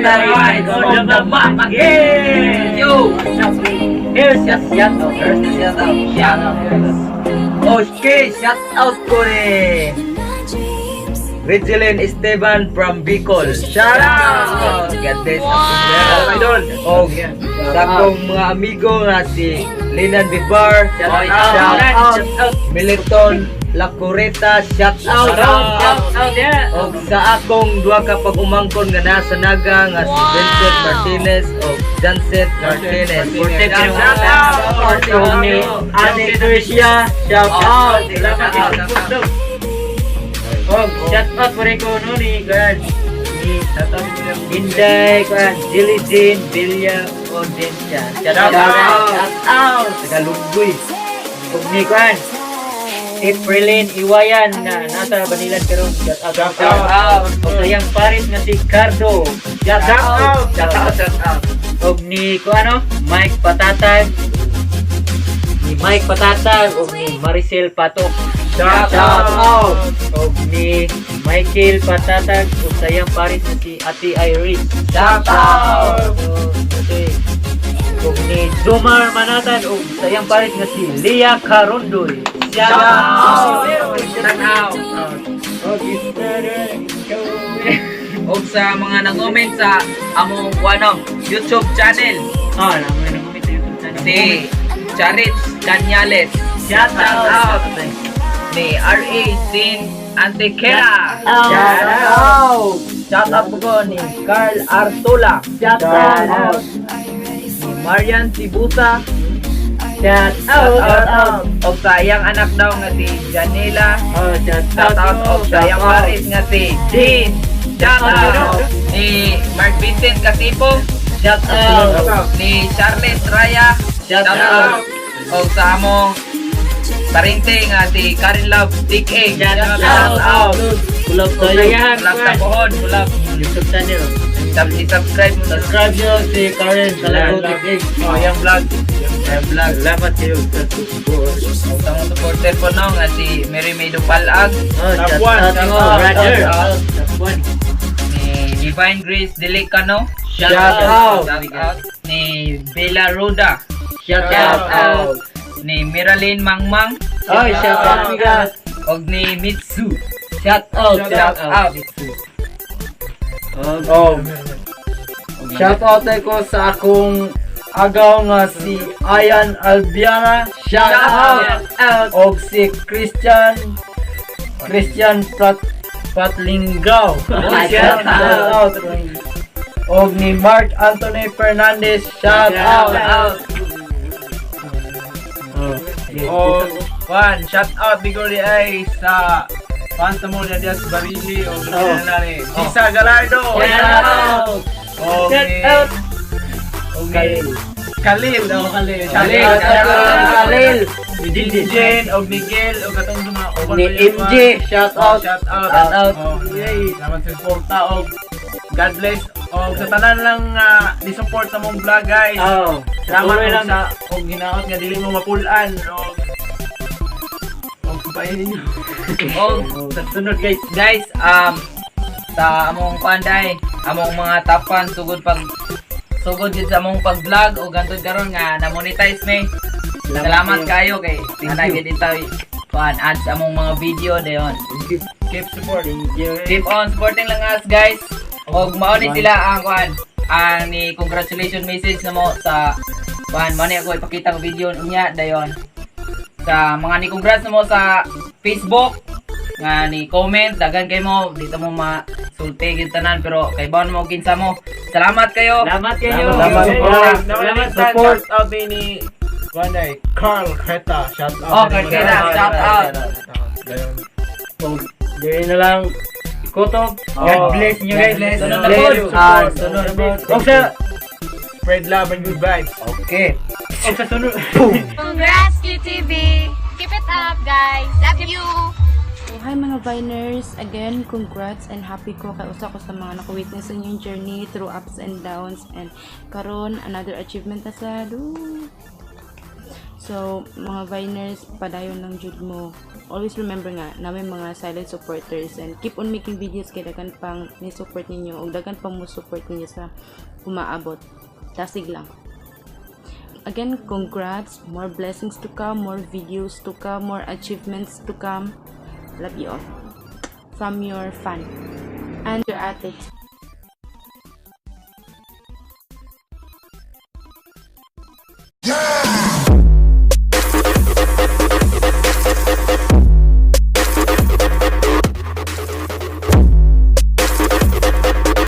Vines on the map again! Yo! Here's shout out. First shout out. Shout out. Okay, shout out ko ni Regeline Esteban from Bicol. Shout out! God bless. Wow! Idol. Og sa akong mga amigo nga si Linan Bibar. Shout Oy, out. shout out. Shout out. Militon Lacureta. Shout out. Shout out. Shout out. Yeah. Og sa akong duha ka pag-umangkon nga nasa Naga nga si Vincent Martinez og Janset Martinez. Martinez. Shout out. Og ni Ate Tricia. Shout out. Salamat Shout out. sa support. Og shout out po rin ko no ni kuan. Ni Inday kuan Jilly Jean Villa Audencia. Shout out. Shout Shout out. Tagaluggoy. Og ni kuan Aprilin Iwayan na nasa Banilan karon. Shout out. Shout out. Og sa iyang pares nga si Cardo. Shout Shout out. out. Shout out, shout out. Og ni ko ano, Mike Patatag. Ni Mike Patatag og ni Maricel Patok. Shout out. Og ni Michael Patatag og sa iyang pares na si Ate Iris. Shout out. Okay. Og ni Jomar Manatan og sa iyang pares nga si Leah Carondoy. Shout out. Shout out. Og is better go. Og sa mga nag-comment sa among ano, YouTube channel, Ah, alam mo na nag-comment sa YouTube channel. Si Charitz Canyales. Shout Shout out. out. Ni R.A. Sin Antequera. Shout out. Shout out po ni Carl Artola. Shout out. Ni Marian Sibusa. Shout out. Shout out. Og sa iyang anak daw nga si Janela. Oh, shout Shout out og sa iyang pares nga si Jean. Shout out. Ni Mark Vincent Kasipong. Shout out. Ni Charles Raya. Shout out. Og sa among parente nga si Karen Love Tikeng. Shout Shout out. out. Kulab tayo. Kulab sa pohon, kulab. YouTube channel. I-subscribe mo na. Subscribe nyo si Karen Talago Tikig. Oh, yung vlog. Yung vlog. Salamat kayo sa support. Og sa among supporter po no nga si Mary May Dupalag. Oh, Top shout one, out shout mo, out. brother. Shout out. Top one. Ni Divine Grace Delicano. Shout out. Shout out. Ni Bella Ruda. Shout Shout out. out. Ni Miralyn Mangmang. Oy, shout out miga. Og ni Mitsu. Shout out. Shout out. Oh, Oh. Shout out ko sa akong agaw nga si Ayan Albiana. Shout out. out. Og si Christian Patlingaw. Shout Shout out. Og ni Mark Anthony Fernandez. Shout out. out. Og one, shout out Bigoli ay sa fans mo niya diya sa Barili o na ni Lisa Gallardo. Shout out. Og Shout ni out. og ni Khalil, oh Khalil. Khalil, Shout out shout out. Khalil. Ni Ni Dindin. Jen og Miguel og katong mga uban Ni pa yung MJ. Shout Oh, out. shout out. Shout out. Oh, yay. Salamat sa suporta og God bless og sa tanan lang ni support sa mong vlog, guys. Oh, Salamat tuloy og lang. sa og hinaot nga dili mo mapulan og subayin ninyo. Og Sa sunod, guys. Guys, sa among panday, among mga tapan sugod pag sugod jud sa among pag-vlog o gantod karon nga na-monetize mi. Salamat kayo kay ana you. gid itaw kuan ads among mga video dayon. Keep support. Keep on supporting lang us, guys. Og mao ni sila ang kuan ang ni congratulation message na mo sa kuan mo ni ako ipakita ang video niya dayon. Sa mga ni congrats na mo sa Facebook nga ni comment, daghan kay mo, dito mo masulti gyud tanan pero kay baon mo kinsa mo. Salamat kayo. Salamat kayo. Salamat. Salamat. Salamat. Support. Shout out din ni kuan ay Carl Creta. Shout out. Oh, Carl Creta, shout out. Dayon. Og diri na lang. Kutob. God Oh. bless you God guys. bless. Sunod Sunod na na pod. pod. Ah, sunod na pod. Og sa Spread love and good vibes. Okay. Og sa sunod. Congrats, QTV! Keep it up, guys! Love you! So, hi mga Viners! Again, congrats and happy ko kay usa ko sa mga naka-witness sa inyong journey through ups and downs and karon another achievement na sad. Ooh. So, mga Viners, padayon lang jud mo. Always remember nga na may mga silent supporters and keep on making videos kay daghan pang ni support ninyo ug daghan pang mo support ninyo sa umaabot. Dasig lang. Again, congrats. More blessings to come, more videos to come, more achievements to come. Love you all. From your fan. And your ate.